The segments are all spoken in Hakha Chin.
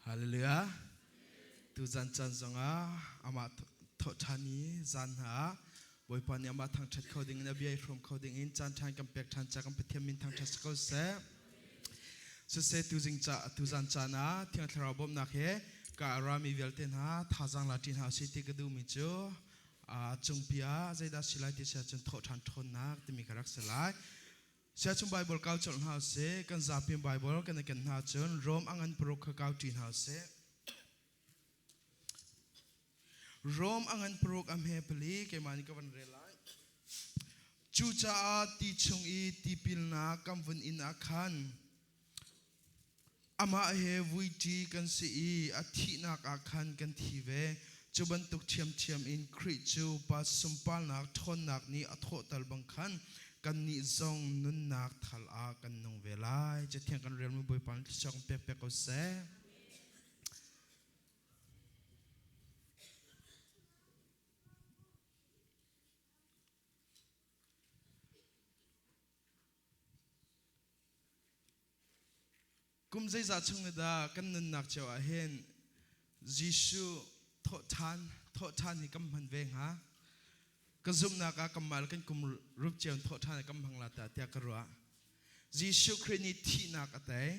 Hallelujah. Tuzan caan zongah amah thawhṭhan i zan hna ah Bawipa nih amah thangṭhat kho ding in a bia i hrawm kho ding in caan ṭhan kan pek ṭhan ca kan Pathian min thangṭhat si ko seh. Siseh tuzing ca tuzan caan ah Thiang Thlarau bawmhnak he ka rami vialte hna thazaang la ṭi hna usih ti ka duhmi cu cungpi ah zeidah si lai ti si ahcun thawhṭhan ṭhawnnak timi ka rak si lai. Siachung Baibal kau colh hna usih. Kan zapi Baibal kan i ken hna cun Rom a ngan paruk kha kau ṭi hna usih. Rom a ngan paruk a hme pali keimah nih ka van rel lai. Cucaah ti chung i tipilnak kan vun inn ah khan amah he vuiṭi kan si i a thihnak ah khan kan thi ve. Cu bantuk ṭhiamṭhiam in Khrih cu pa sunparnak ṭhawnnak nih a thawhter bang khan kannih zong nunnak thal ah kan nung ve lai. Cathiang kan relmi Bawipa nih thluachuah kan pek piak ko seh. Kum zeizah chung i dah kan nunnak cio ah hin Jesuh thawhṭhan thawhṭhan hi kan hman ve hnga? Ka zumhnak ah kanmah le kan kum rup cio in thawhṭhan hi kan hmang la ta tiah ka ruah. Jesuh Khrih nih thihnak a tei,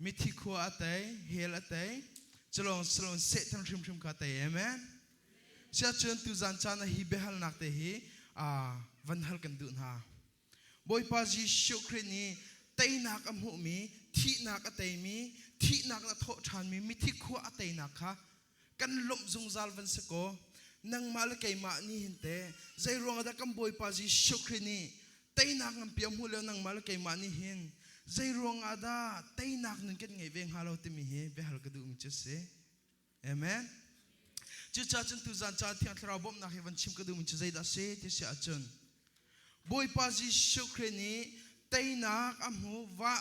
mithi khua a tei, hell a tei, culawng silon Satan hrimhrim kha a tei. Amen. Siahcun tuzan caan ah hi biahalnak te hi van hal kan duh hna. Bawipa Jesuh Khrih nih teinak a hmuhmi, thihnak a teimi, thihnak na thawh ṭhanmi, mithi khua a teinak kha kan lawmh zungzal van si kaw, nangmah le keimah nih hin teh zei ruangah dah kan Bawipa Jesuh Khrih nih teinak nganpi a hmuh lio nangmah le keimah nih hin zei ruangah dah teinak nun kan ngeih ve hnga lo timi hi biahal ka duhmi cu a si. Amen. Cucaah cun tuzan caan Thiang Thlarau bawmhnak hi van chim ka duhmi cu zeidah a si ti si ahcun Bawipa Jesuh Khrih nih teinak a hmu va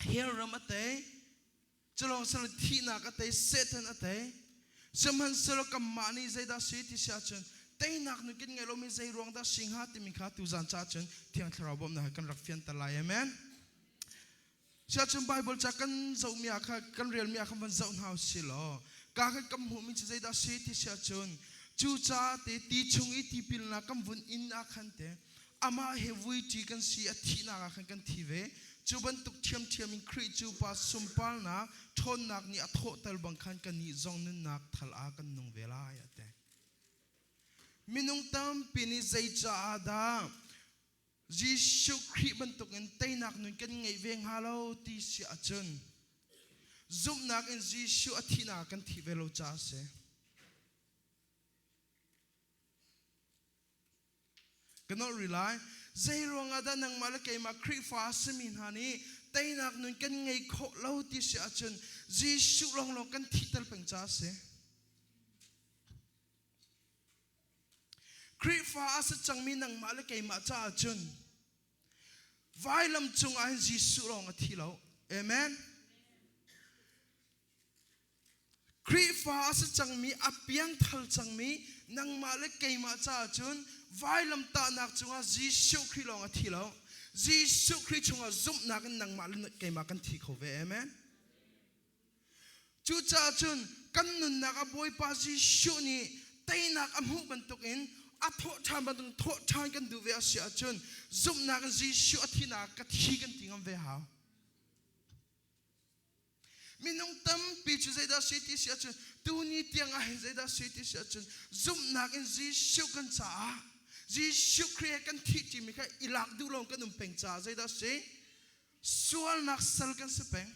hell ram a tei culawng sal thihnak a tei Satan a tei sihmanhsehlaw kanmah nih zeidah si ti si ahcun teinak nun kan ngeih lomi zei ruang dah si hnga timi kha tuzan caah cun Thiang Thlarau bawmhnak hi kan rak fianter lai. Amen. Siahcun Baibal ca kan zohmi ah kha kan relmi ah khan van zoh hna usih law ka kan kan hmuhmi cu zeidah si ti si ahcun cucaah te ti chung i tipilnak kan vun inn ah khan te amah he vuiṭi kan si a thihnak ah khan kan thi ve cu bantuk ṭhiamṭhiam in Khrih cu pa sunparnak ṭhawnnak nih a thawhter bang khan kannih zong nunnak thal ah kan nung ve lai a ti minung tampi nih zei caah dah Jesuh Khrih bantukin teinak nun kan ngeih ve hnga lo ti si ahcun zumhnak in Jesuh a thihnak kan thih ve lo caah a si. Ka nolh rih lai. Zei ruangah dah nangmah le keimah Khrihfa a simi hna nih teinak nun kan ngei khawh lo ti si ahcun Jesuh lawnglawng kan thihter peng caah a si. Khrihfa a si cangmi nangmah le keimah caah cun vailam cungah hin Jesuh lawng a thi lo. Amen. Khrihfa a si cangmi, a piangthal cangmi nangmah le keimah caah cun vailam tahnak cungah Jesuh Khrih lawng a thi lo. Jesuh Khrih chungah zumhnak in nangmah le keimah kan thi kho ve. Amen. Cucaah cun kan nunnak ah Bawipa Jesuh nih teinak a hmuh bantukin a thawh ṭhan bantukin thawh ṭhan kan duh ve a si ahcun zumhnak in Jesuh a thinak ka thi kan ti ngam ve hau. Minung tampi cu zeidah si ti si ahcun tuni tiang ah hin zeidah si ti si ahcun zumhnak in Jesuh kan caah Jesuh Khrih he kan thih ṭimi kha i lak duh lo kan um peng caah zeidah si sualnak sal kan si peng.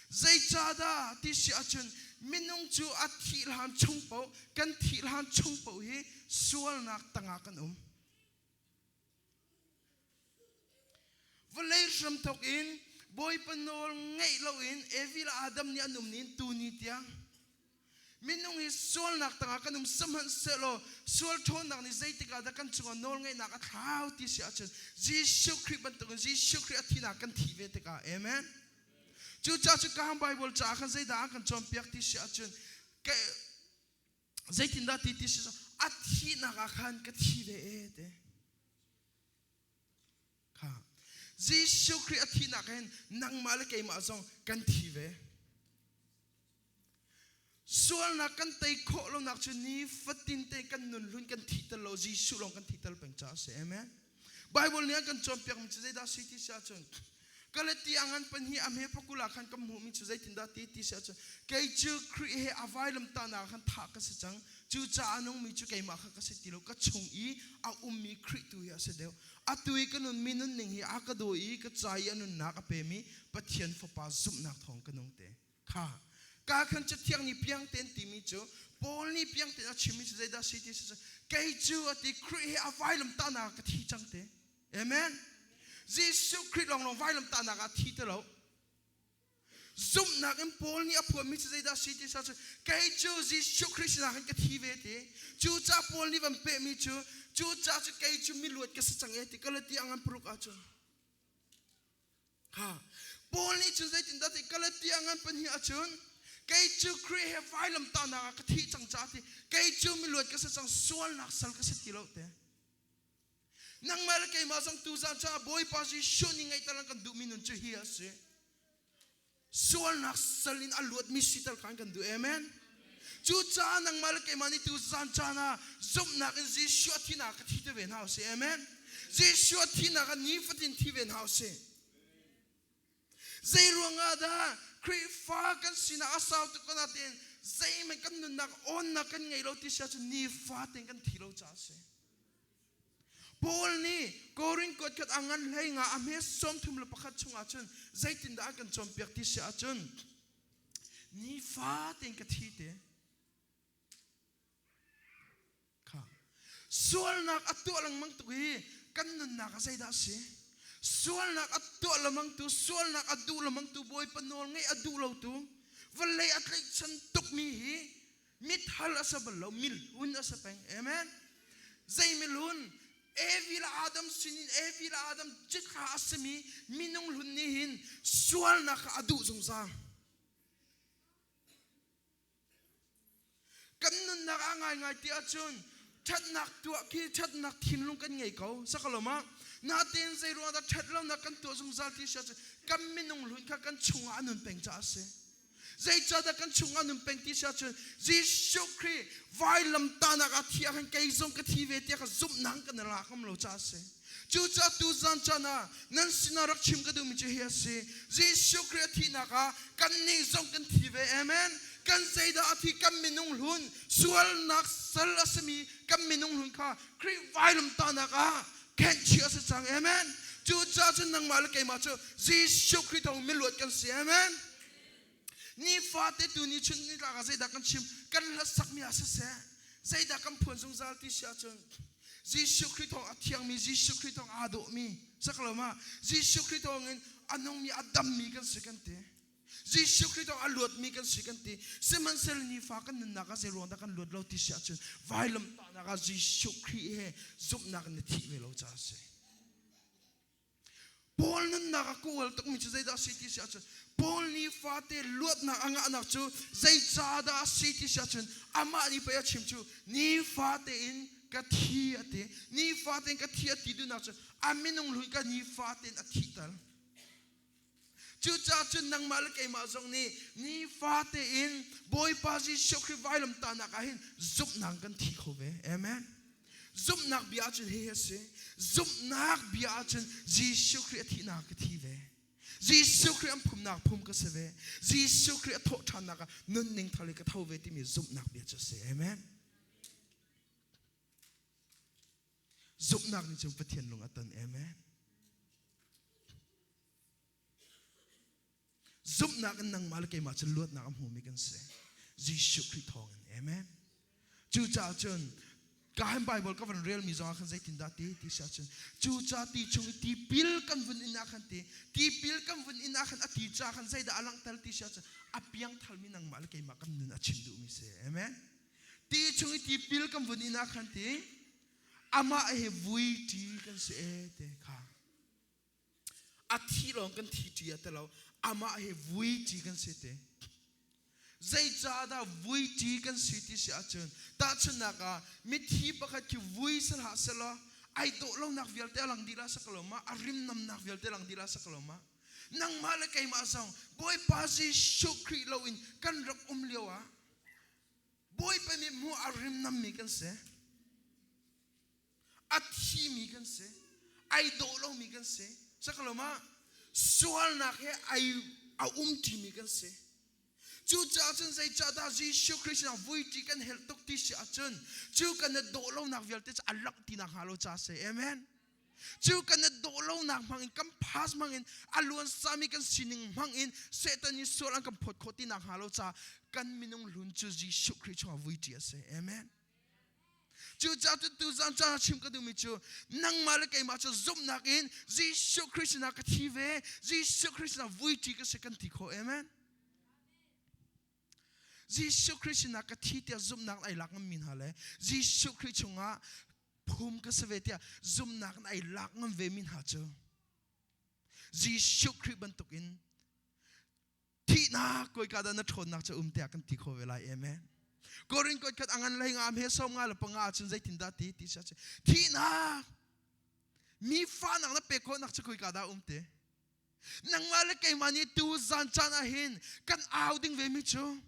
Zeicahdah ti si ahcun minung cu a thih hlan chung paoh kan thih hlan chung paoh hi sualnak tangah kan um. Vawlei hramthawk in Bawipa nawl ngeih loin Evi le Adam nih an um nin tuni tiang Minung hi sualnak tangah kan um sihmanhsehlaw sual ṭhawnnak nih zeitik ah dah kan cungah nawlngeihnak a thlau ti si ahcun Jesuh Khrih bantukin Jesuh Khrih a thihnak kan thih ve tikah amen. Cucaah cu ka Bible caah khan zeidah a kan cawnpiak ti si ahcun zeitindah ti ti si a thihnak ah khan ka thi ve e te. Kha Jesuh Khrih a thihnak hin nangmah le keimah zong kan thi ve. Sualnak kan tei khawh lonak cu nifatin te kan nun hlun kan thih tel lo Jesuh lawng kan thih tel peng caah a si. Amen. Bible nih a kan cawnpiakmi cu zeidah si ti si ahcun Galati a ngan pahnih a hme pakul ah khan kan hmuhmi cu zeitindah ti ti si ahcun kei cu Khrih he a vailam tahnak ah khan thah ka si cang. Cucaah a nungmi cu keimah kha ka si ti lo. Ka chung i a ummi Khrih tu hi a si deuh. Atu i ka nunmi nunning hi a ka daw i ka ca i a nunnak a pemi Pathian Fapa zumhnak thawng ka nung te. Kha ka khan cathiang nih piang tein timi cu Paul nih piang tein a chimmi cu zeidah si ti si kei cu a ti Khrih he a vailam tahnak ah ka thi cang te. Amen. Jesuh Khrih lawnglawng vailam tahnak ah thi te lo. Zumhnak in Paul nih a phuanmi cu zeidah si ti sa cu kei cu Jesuh Khrih sinah khan ka thi ve ti. Cucaah Paul nih van pehmi cu cucaah cu kei cu miluat ka si cang e ti Galati a ngan paruk ahcun. Ha. Paul nih cun zeitindah ti Galatia ngan pahnih ahcun kei cu Khrih he vailam tahnak ah ka thih cang caah ti kei cu miluat ka si cang sualnak sal ka si ti lo te. Nangmah le keimah zong tuzaan caah Bawipa Jesuh nih ngaihter an kan duhmi nun cu hi a si. Sualnak sal in a luatmi siter kha an kan duh. Amen. Cucaah nangmah le keimah nih tuzaan caan ah zumhnak in Jesuh a thinak ka thi te ve hna usih. Amen. Jesuh a thinak ah nifatin thi ve hna usih. Zei ruangah dah Khrihfa kan sinak a sau tuk ko nain zeihmanh kan nunnak awnnak kan ngei lo ti si ahcun nifatin kan thi lo caah a si. Paul nih Korin kuat khat a ngan hlei nga a hme 31 chungah cun zeitindah a kan cawnpiak ti si ahcun nifatin ka thi te kha sualnak a tuah lengmang tuk hi kan nunnak ah zeidah a si sualnak a tuah lengmang tu sualnak a duh lengmang tu bawipa nawl ngeih a duh lo tu vawlei a tlaihchan tukmi hi mithal a si bal lo milhun a si peng amen zei milhun Evi le Adam sinin Evi le Adam cithla a simi minung hlun nih hin sualnak kha a duh zungzal Kan nunnak ah ngaingai ti ahcun ṭhatnak tuah khi ṭhatnak thinlung kan ngei ko. Sakaloma natein zei ruangah dah ṭhat lonak kan tuah zungzal ti si ahcun kan minung hlun kha kan chungah a nun peng caah a si. Zeicahdah kan chungah a nun peng ti si ahcun Jesuh Khrih vailam tahnak ah thi ah khan kei zong ka thi ve tiah kha zumhnak kan la ngam lo caah a si. Cucaah tuzan caan ah nan sinah rak chim ka duhmi cu hi a si. Jesuh Khrih a thihnak ah kannih zong kan thi ve. Amen. Kan zeidah a thi kan minung hlun sualnak sal a simi kan minung hlun kha Khrih vailam tahnak ah khenhchih a si cang. Amen. Cucaah cun nangmah le keimah cu Jesuh Khrih thawng miluat kan si. Amen. Nifate tu ni chun ni tlak ah zeidah kan chim kan hlasak mi ah siseh zeidah kan phuan zungzal ti si ahcun Jesuh Khrih thawng a thiangmi Jesuh Khrih thawng aa dawhmi saklo ma Jesuh Khrih thawng in a nungmi a dammi kan si kan ti Jesuh Khrih thawng a luatmi kan si kan ti sihmanhsehlaw nifa kan nunnak ah zei ruang dah kan luat lo ti si ahcun vailam tahnak ah Jesuh Khrih he zumhnak in na thih ve lo caah a si Paul nunnak a kawl tukmi cu zeidah a si ti si ahcun Paul nih fate luatnak a ngahnak cu zeicahdah a si ti si ahcun amah nih pei a chim cu nifate in ka thi a ti nifate in ka thi a ti duhnak cu a minung hlun ka nifate in a thihter cucaah cun nangmah le keimah zong nih nifate in Bawipa Jesuh Khrih vailam tahnak ah hin zumhnak kan thi kho ve amen Zumhnak bia ahcun hihi a si. Zumhnak bia ahcun Jesuh Khrih a thihnak ka thi ve. Jesuh Khrih an phumnak phum ka si ve. Jesuh Khrih a thawh ṭhannak ah nunning thar i ka tho ve timi zumhnak bia cu a si. Amen. Zumhnak nih cun Pathian lung a ton. Amen. Zumhnak in nangmah le keimah cu luatnak a hmumi kan si. Jesuh Khrih thawngin. Amen. Cucaah cun ka Bible ka van relmi zong ah khan zeitindah ti ti si ahcun cucaah ti chung i tipil kan vun in ah khan ti tipil kan vun in ah khan a ti ca khan zeidah a langhter ti si ahcun a piangtharmi nangmah le keimah kan nun a chim duhmi si. Amen. Ti chung i tipil kan vun in ah khan ti amah he vui ṭi kan si e te kha A thi lawng kan thi ṭi a ti lo. Amah he vui ṭi kan si ti. Zeicahdah vui ṭi kan si ti si ahcun tahchunhnak ah mithi pakhat khi vui si hlah sehlaw ai dawh lonak vialte a lang dih la sak lo ma a rim namnak vialte lang dih la sak lo ma nangmah le keimah zong Bawipa Jesuh Khrih loin kan rak um lio ah. Bawipa nih hmuh a rimnammi kan si. A thimi kan si. Ai dawh lomi kan si. Sakaloma sualnak he ai a umṭimi kan si. Cucaah cun zeicahdah Jesuh Khrist sinah vuiṭi kan helh tuk ti si ahcun cu kan i dawh lonak vialte cu a langh ti nakhnga lo ca si. Amen. Cu kan i dawh lonak hmangin kan phas hmangin a luan sami kan sining hmangin Satan nih sual an kan phawt khawh ti nakhnga lo ca kan minung hlun cu Jesuh Khrist chungah vuiṭi a si. Amen. Cucaah cun tuzan caan ah chim ka duhmi cu nangmah le keimah cu zumhnak in Jesuh Khrist sinah ka thi ve, Jesuh Khrist sinah vuiṭi ka si kan ti khawh. Amen. Jesuh Khrist sinah ka thi tiah zumhnak ai lak ngammi hna le Jesuh Khrist chungah phum ka si ve tiah zumhnak in ai lak ngam ve mi hna cu Jesuh Khrist bantukin thihnak kawika dah na ṭhawnnak cu um tiah kan ti kho ve lai. Amen. Korin koi khat angan lei nga he som nga le panga ahcun zeitin dah ti ti sia thihnak mi fahnak na pek khawhnak cu kawika dah um te nangmah le keimah nih tu zan caan ah hin kan au ding ve mi cu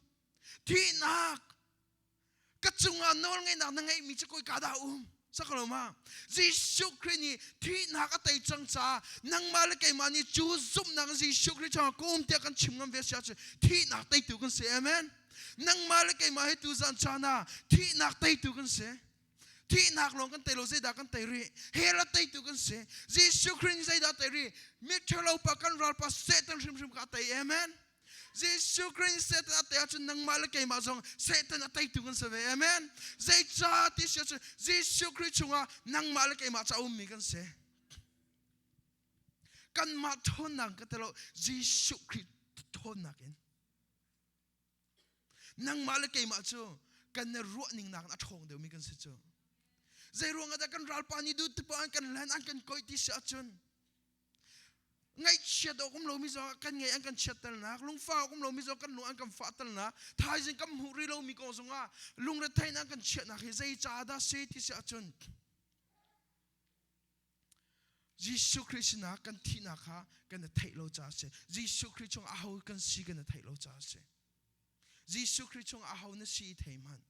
thihnak ka cungah nawlngeihnak na ngeihmi cu koika dah um sakalo ma Jesuh Khrih nih thihnak a tei cang caah nangmah le keimah nih cu zumhnak Jesuh Khrih chungah ka um tiah kan chim ngam ve si ahcun thihnak teitu kan si. Amen. Nangmah le keimah hi tuzan caan ah thihnak teitu kan si. Thihnak lawng kan tei lo, zeidah kan tei rih? Hell a teitu kan si. Jesuh Khrih nih zeidah a tei rih? Miṭhalo pa kan ralpa Satan hrimhrim kha a tei. Amen. Jesuh Khrih Satan a tei ahcun nangmah le keimah zong Satan a teitu kan si ve. Amen. Zeicah ti si ahcun Jesuh Khrih chungah nangmah le keimah ca ummi kan si. Kanmah ṭhawnnak ka telo Jesuh Khrih ṭhawnnak in. Nangmah le keimah cu kan i ruah ning nakin a ṭhawng deuhmi kan si cu. Zei ruangah dah kan ralpa nih duh tipa an kan hlen an kan koih ti si ahcun Ngaihchiat awk um lomi zong kan ngaih an kan chiatternak, lungfah awk um lomi zong kan lung an kan fahternak, thaizing kan hmuh rih lomi kong zongah lungrethei in an kan chiahnak hi zei caah dah si ti si ahcun Jesuh Khrih sinah kan thihnak kha kan i theih lo caah a si. Jesuh Khrih chung aho kan si kan i theih lo caah a si. Jesuh Khrih chung aho na si i thei hmanh.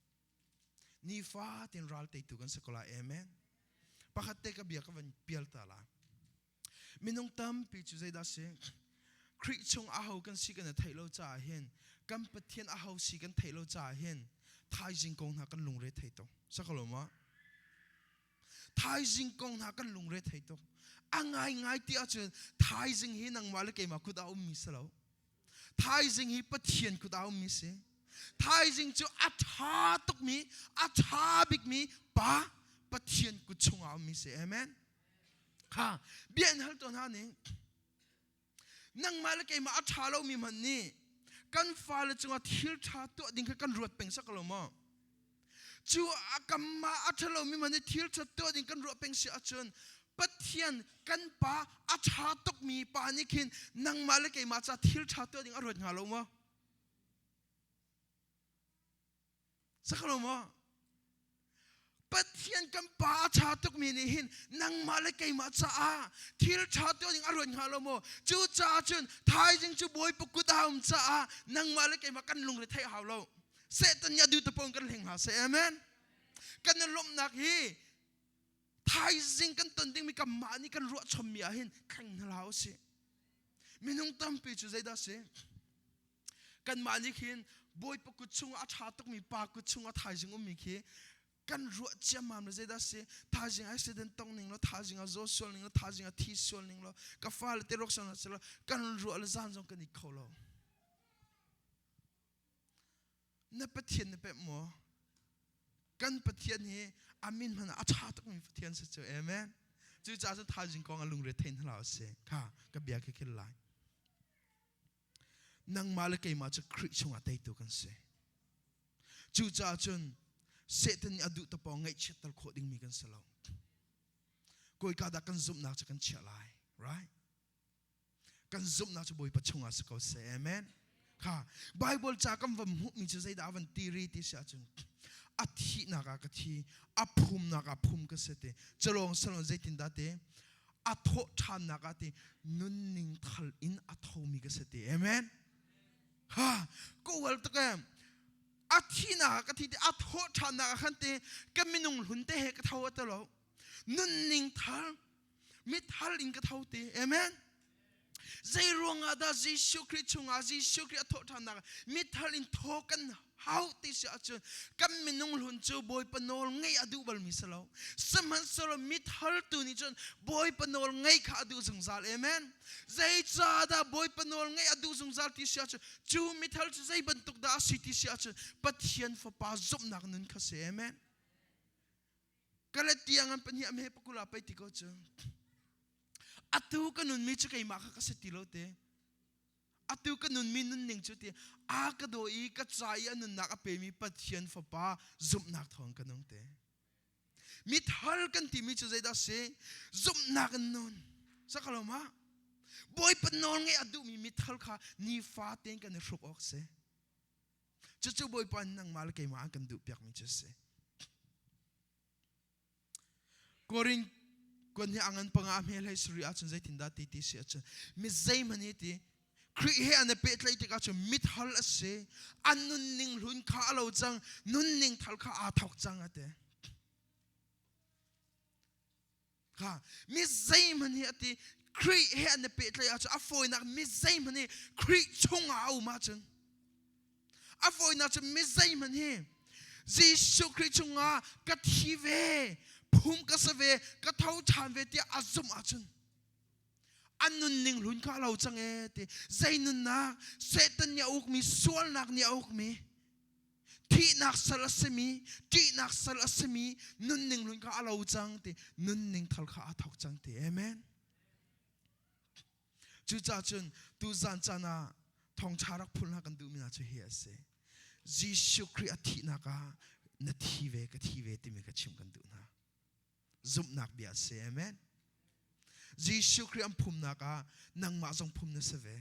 Nifa tin ral teitu kan si ko lai. Amen. Pakhat te ka bia ka van pial ta la. Minung tampi cu zeidah si? Khrih chung aho kan si kan i theih lo caah hin kan Pathian aho si kan theih lo caah hin thaizing kong hna kan lungre thei tuk. Sakalo ma? Thaizing kong hna kan lungre thei tuk. A ngaingai ti ahcun thaizing hi nangmah le keimah kut ah ummi si lo. Thaizing hi Pathian kut ah ummi si. Thaizing cu a ṭha tukmi, a ṭha bikmi pa Pathian kut chungah ummi si. Amen. Kha bia in hal tawn hna ning. Nangmah le keimah a ṭha lomi hmanh nih kan fale cungah thil ṭha tuah ding kha kan ruat peng sak lo maw? Cu a kanmah a ṭha lomi hmanh nih thil ṭha tuah ding kan ruah peng si ahcun Pathian kan pa a ṭha tukmi pa nih khin nangmah le keimah ca thil ṭha tuah ding a ruat hnga lo maw? Sakalo maw? Pathian kan pa a ṭha tukmi nih hin nangmah le keimah caah thil ṭha tuah ding a ruat hnga lo maw? Cu caah cun thaizing cu Bawipa kut a um caah nangmah le keimah kan lungre theih hau lo. Satan nih a duh te paoh in kan hleng hna seh. Amen. Kan i lawmhnak hi thaizing kan ton dingmi kanmah nih kan ruah chommi ah hin thleng hna hlah usih. Minung tampi cu zeidah si? Kanmah nih khin Bawipa kut chungah a ṭha tukmi pa kut chungah thaizing ummi khi kan ruah ciammam le zeidah si thaizing accident tong ning law thaizing ah zaw sual ning law thaizing ah thi sual ning law ka fale te rawk sual hna kan ruah le zan zong kan i kho lo. Na Pathian na pemh maw? Kan Pathian hi a min hmanh ah a ṭha tukmi Pathian si cu. Amen. Cucaah cun thaizing kong a lungre thei hna hlah usih. Kha ka bia ka khil lai. Nangmah le keimah cu Khrih chungah teitu kan si. Cucaah cun Satan nih a duh tapawng ngaihchiatter khawh dingmi kan si lo. Kawika dah kan zumhnak cu kan chiah lai, right? Kan zumhnak cu Bawipa chungah si ko seh. Amen. Kha Bible ca kan van hmuhmi cu zeidah a van ti ri ti si ahcun a thihnak ah ka thi, a phumnak ah phum ka si ti. Culawng salon zeitindah ti a thawh ṭhannak ah ti nunning thal in a thomi ka si ti. Amen. Ha, ko wal tak em. A thihnak ah ka thi te, a thawh ṭhannak ah khan te ka minung hlun te he ka tho a ti lo. Nunning thar, mithar in ka tho te. Amen. Zei ruangah dah Jesuh Khrih chungah Jesuh Khrih a thawh ṭhannak mithar in thaw kan hau ti si ahcun kan minung hlun cu Bawipa nawl ngeih a duh balmi si lo. Sihmanhsehlaw mithar tu nih cun Bawipa nawl ngeih kha a duh zungzal. Amen. Zeicahdah Bawipa nawl ngeih a duh zungzal ti si ahcun cu mithar cu zei bantuk dah a si ti si ahcun Pathian Fapa zumhnak nun kha si. Amen. Galatia ngan pahnih am he pakula pei ti ko cu. Atu ka nunmi cu keimah kha ka si ti lo te. Atu ka nunmi nunning cu ti a ka daw i ka ca i a nunnak a pemi Pathian Fapa zumhnak thawng ka nung te. Mithar kan timi cu zeidah si? Zumhnak in nun. Sakalo ma? Bawipa nawl ngeih a duhmi mithar kha nifa tein kan i hruk awk si. Cucu Bawipa nangmah le keimah an kan duhpiakmi cu a si. Korin kon hi angan panga hmel hei suri ahcun zeitindah ti ti si ahcun mi zeihmanh hi ti Khrih he an i pehtlaih tikah cun mithal a si an nunning hlun kha a lo cang nunning thal kha aa thawk cang a ti Kha mi zeihmanh hi a ti Khrih he an i pehtlaih ahcun a fawinak mi zeihmanh hi Khrih chungah a um ahcun a fawinak cu mi zeihmanh hi Jesuh Khrih chungah ka thi ve phum ka si ve ka tho ṭhan ve tiah a zumh ahcun an nunning hlun kha a lo cang ee ti zei nunnak Satan nih a ukmi sualnak nih a ukmi thihnak sal a simi ṭihnak sal a simi nunning hlun kha a lo cang ti nunning thar kha aa thawk cang ti amen cucaah cun tuzan caan ah thawngṭha rak phul hna kan duhmi hna cu hi a si Jesuh Khrih a thihnak ah na thi ve ka thi ve timi ka chim kan duh hna zumhnak bia a si amen Jesuh Khrih an phumnak ah nangmah zong phum na si ve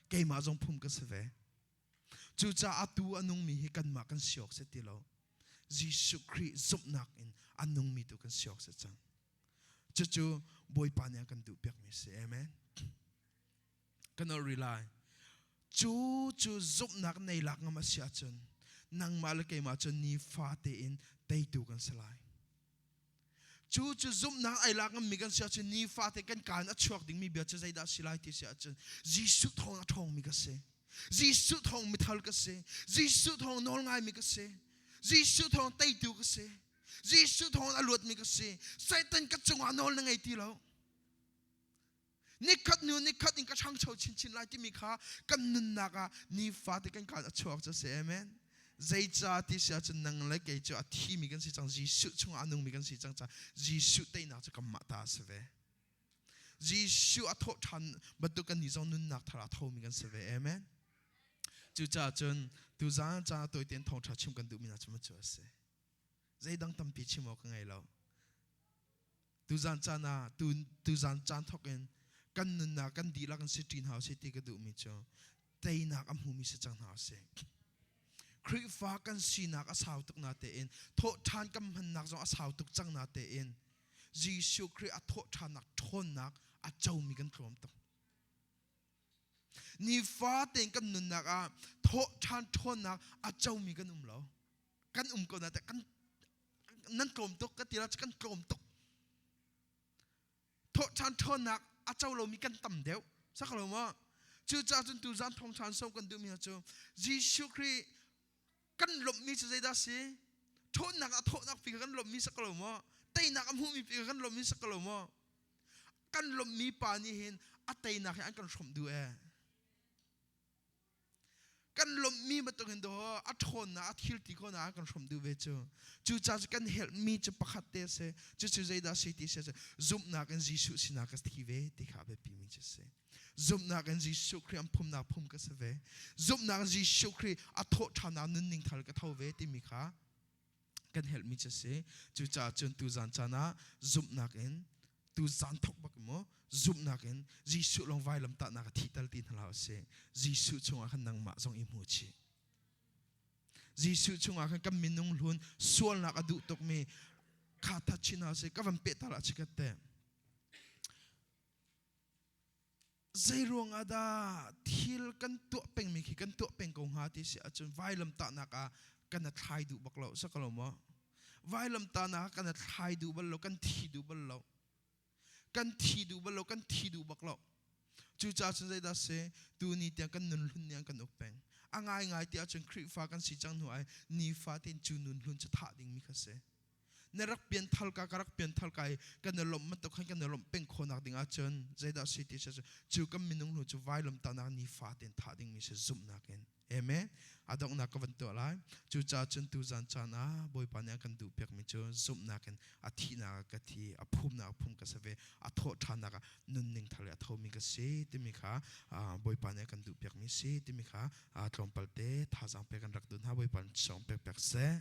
keimah zong phum ka si ve Cucaah atu a nungmi hi kanmah kan si awk si ti lo. Jesuh Khrih zumhnak in a nungmi tu kan si awk si cang. Cucu Bawipa nih a kan duhpiakmi a si. Amen. Kan ol rih lai. Cu cu zumhnak nei lak ngam a si ahcun nangmah le keimah cu nifa tein teitu kan si lai. Cu cu zumhnak ai lak ngammi kan si ahcun nifate kan kaan a chuak dingmi bia cu zeidah a si lai ti si ahcun Jesuh thawng a ṭhawngmi ka si. Jesuh thawng mithal ka si. Jesuh thawng nawl ngaimi ka si. Jesuh thawng teitu ka si. Jesuh thawng a luatmi ka si. Satan ka cungah nawl na ngei ti lo. Nikhat hnu nikhat in ka ṭhangcho chinchin lai timi kha kan nunnak ah nifate kan kaan a chuak cu si. Amen. Zeicah ti si ahcun nang le kei cu a thimi kan si cang. Jesuh chungah a nungmi kan si cang caah Jesuh teinak cu kanmah ta a si ve. Jesuh a thawh ṭhan bantuk kan nih zong nunnak thar a thomi kan si ve. Amen. Cucaah cun tuzaan ca tawitein thawngṭha chim kan duhmi hna cu cu a si. Zeidang tampi chim awk ka ngei lo. Tuzaan caan ah tuzaan caan thawk in kan nunnak kan dihlak in si ṭi hna usih ti ka duhmi cu teinak a hmumi si cang hna usih. Khrihfa kan sinak a sau tuk na tein thawhṭhan kan hmannak zong a sau tuk cang na tein Jesuh Khrih a thawhṭhannak ṭhawnnak a comi kan tlawm tuk. Nifa tein kan nunnak ah thawhṭhan ṭhawnnak a comi kan um lo. Kan um ko na te kan nan tlawm tuk ka ti la kan tlawm tuk thawhṭhan ṭhawnnak a co lomi kan tam deuh sak lo maw cucaah cun tuzan thawngṭhan som kan duhmi cu Jesuh Khrih kan lawmhmi cu zeidah si ṭhawnnak a thawhnak pi kan lawmhmi sak lo maw teinak a hmuhmi pi kan lawmhmi sak lo maw kan lawmhmi pa nih hin a teinak hi an kan hrawmh duh ee Kan lawmhmi bantuk hin dawh a ṭhawnnak a thil ti khawhnak ah kan hrawm duh ve cu. Cucaah cu kan helhmi cu pakhat te a si. Cucu zeidah a si ti si ahcun zumhnak in Jesuh sinah ka thi ve ti kha a biapimi cu a si. Zumhnak in Jesuh Khrih an phumnak phum ka si ve. Zumhnak in Jesuh Khrih a thawhṭhannak nunning thar ka tho ve timi kha kan helhmi cu a si. Cucaah cun tuzan caan ah zumhnak in tuzan thok bak maw zumhnak in Jesuh lawng vailam tahnak a thih tal ti hna hlah usih. Jesuh chungah khan nangmah zong i hmu chih. Jesuh chungah khan kan minung hlun sualnak a duh tukmi kha that chin hna usih. Ka van peh tal ah chikat te. Zei ruangah dah thil kan tuah pengmi khi kan tuah peng ko hnga ti si ahcun vailam tahnak ah Kan a thlai duh bak lo, sa ko lo maw? Vailamtahnak kan a thlai duh bal lo, kan thi duh bal lo. Kan thi duh bal lo, kan thi duh bak lo. Cucaah cun zeidah si? Tuni tiang kan nun hlun nih an kan uk peng. A ngaingai ti ahcun Khrihfa kan si cang hnu ai nifa tein cu nun hlun cu thah dingmi kha si. Na rak pian thal ka ka rak pian thal ka i kan i lawmh bantuk khan kan i lawmh peng khawhnak ding ahcun zeidah si ti si cu kan minung hlun cu vailamtahnak nifa tein thah dingmi si zumhnak in. Amen. A donghnak ka van tuah lai. Cucaah cun tuzan caan ah Bawipa nih a kan duhpiakmi cu zumhnak in a thihnak ah ka thi, a phumnak ah phum ka si ve, a thawh ṭhannak ah nunning thar le a thomi ka si timi kha Bawipa nih a kan duhpiakmi si timi kha tlawmpal te thazaang pek kan rak duh hna. Bawipa nih sawm pek pek seh.